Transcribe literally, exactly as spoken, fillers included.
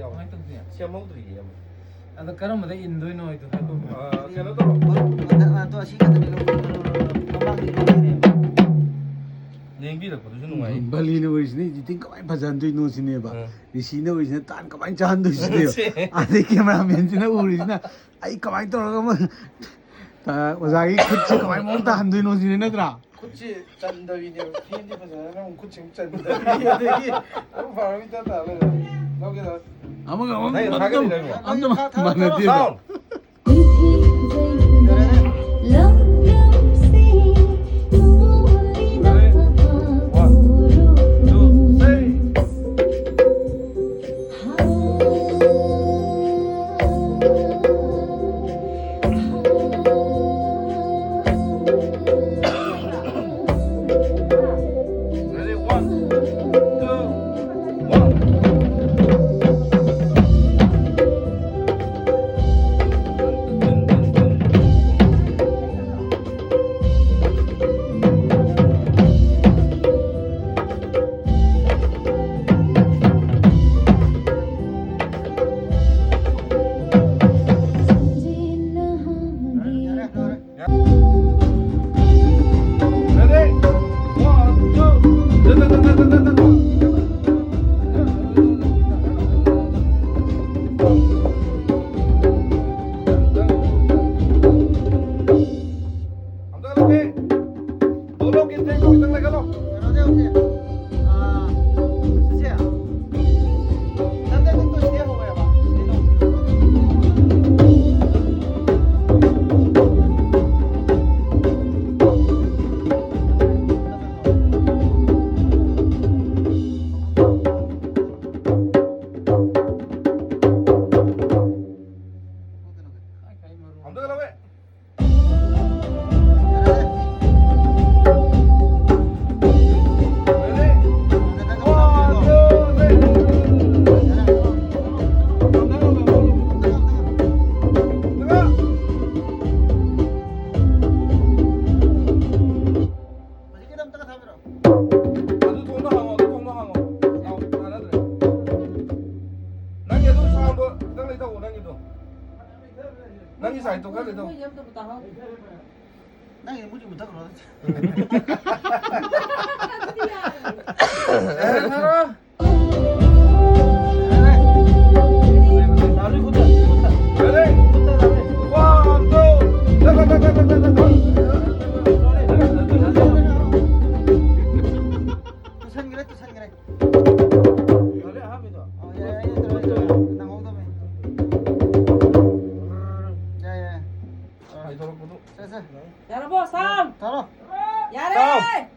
ꯀꯃꯥꯏꯅ ꯇꯧꯗꯣꯏꯅꯣ? ꯁꯦꯝꯍꯧꯗ꯭ꯔꯤꯌꯦ ꯑꯃꯨꯛ꯫ ꯑꯗꯣ ꯀꯔꯝꯕꯗ ꯏꯟꯗꯣꯏꯅꯣ ꯑꯗꯨ ꯍꯥꯏꯔꯛꯑꯣ꯫ ꯑ, ꯀꯩꯅꯣ ꯇꯧꯔꯣ꯫ ꯃꯊꯛ, ꯑ, ꯇꯣ, ꯑꯁꯤ ꯈꯛꯇꯅꯤ ꯂꯧꯗꯣꯏ-, ꯃꯃꯥꯡꯒꯤ ꯂꯧꯗꯣꯏꯅꯦꯕ꯫ ꯂꯦꯡꯕꯤꯔꯛꯄꯗꯨꯁꯨ ꯅꯨꯡꯉꯥꯏ꯫ ꯕꯂꯤꯅ ꯎꯔꯤꯁꯤꯅ editing ꯀꯃꯥꯏꯅ ꯐꯖꯍꯟꯗꯣꯏꯅꯣ ꯁꯤꯅꯦꯕ꯫ ꯑ꯫ ꯔꯤꯁꯤꯅ ꯎꯔꯤꯁꯤꯅ ꯇꯥꯟ ꯀꯃꯥꯏꯅ ꯆꯥꯍꯟꯗꯣꯏꯁꯤꯅꯦꯕ꯫ ꯁꯦ꯫ ꯑꯗꯩ cameramanꯁꯤꯅ ꯎꯔꯤꯁꯤꯅ ꯑꯩ ꯀꯃꯥꯏꯅ ꯇꯧꯔꯒ ꯑꯃ ꯇ-, ꯑꯣꯖꯥꯒꯤ ꯈꯨꯠꯁꯦ ꯀꯃꯥꯏꯅ ꯃꯑꯣꯡ ꯇꯥꯍꯟꯗꯣꯏꯅꯣ ꯁꯤꯅꯦ ꯅꯠꯇ꯭ꯔꯥ? ꯈꯨꯠꯁꯤ ꯆꯟꯗꯕꯤꯅꯦꯕ꯫ ꯐꯦꯟꯗꯤ ꯐꯖꯅ ꯑꯃꯨꯛ ꯈꯨꯠꯁꯤ ꯑꯃꯨꯛ ꯆꯟꯗꯕꯤ꯫ ꯑꯗꯒꯤ ꯑꯗꯨꯝ ꯐꯔ ꯏꯇꯥ ꯇꯥ ꯂꯩꯔꯦ꯫ ꯂꯧꯒꯦ ꯂꯧ꯫ ꯑꯃꯒ ꯑꯃꯒ ꯅꯪ ꯑꯝꯇ, ꯊꯥꯒꯠꯂꯤꯔꯣ ꯑꯩꯕꯣ? ꯑꯝꯇ ꯃꯥꯟꯅꯗꯦꯕ꯫ Sound꯫ One, two, three. Ready? One, two, one. Ready? One, two. ꯑꯝꯇ ꯂꯧꯒꯦ꯫ ꯗꯣꯂꯣ ꯀꯤꯟ ꯊꯦꯡ ꯈꯤꯇꯪ ꯂꯩꯈꯠꯂꯣ꯫ ꯀꯩꯅꯣꯗꯤ ꯍꯧꯖꯤꯛ, ꯑꯥ, ꯁꯤꯁꯦ꯫ ꯅꯪ ꯅꯪ ꯇꯣꯏꯗꯤ ꯍꯧꯋꯦꯕ꯫ ꯑꯝꯇ ꯂꯧꯒꯦ꯫ Ready? ꯇꯧꯒꯜꯂꯤꯗꯣ꯫ ꯃꯣꯏ ꯑꯝꯇꯕꯨ ꯇꯥꯍꯧꯗꯦ꯫ ꯅꯪꯒꯤ ꯃꯨꯠꯀꯤ ꯃꯨꯠꯊꯈ꯭ꯔꯣ꯫ ꯑꯗꯨꯗꯤ ꯌꯥꯔꯦ꯫ ꯌꯥꯔꯦ, ꯊꯥꯔꯣ꯫ ꯌꯥꯔꯦ꯫ ꯗꯥꯂꯤ ꯈꯨꯠꯇ, ꯈꯨꯠꯇ꯫ ꯌꯥꯔꯦ꯫ ꯈꯨꯠꯇ ꯗꯥꯂꯤ꯫ One, two. ꯇꯨꯁꯟꯈ꯭ꯔꯦ, ꯇꯨꯁꯟꯈ꯭ꯔꯦ꯫ ꯗꯥꯂꯤ ꯑꯍꯥꯟꯕꯗꯣ꯫ ꯑꯣ, ꯌꯥꯔꯦ, ꯌꯥꯔꯦ, ꯌꯥꯔꯦ, ꯌꯥꯔꯦ, ꯅꯪꯍꯧꯗꯕꯅꯦ꯫ ꯌꯥꯏ, ꯌꯥꯏ꯫ ꯍꯥꯏꯗꯣꯔꯛꯄꯗꯣ꯫ ꯁꯦ, ꯁꯦ꯫ ꯌꯥꯔꯕꯣ, ꯁꯥꯝ? ꯊꯥꯔꯣ꯫ ꯌꯥꯔꯦ! ꯁꯥꯝ!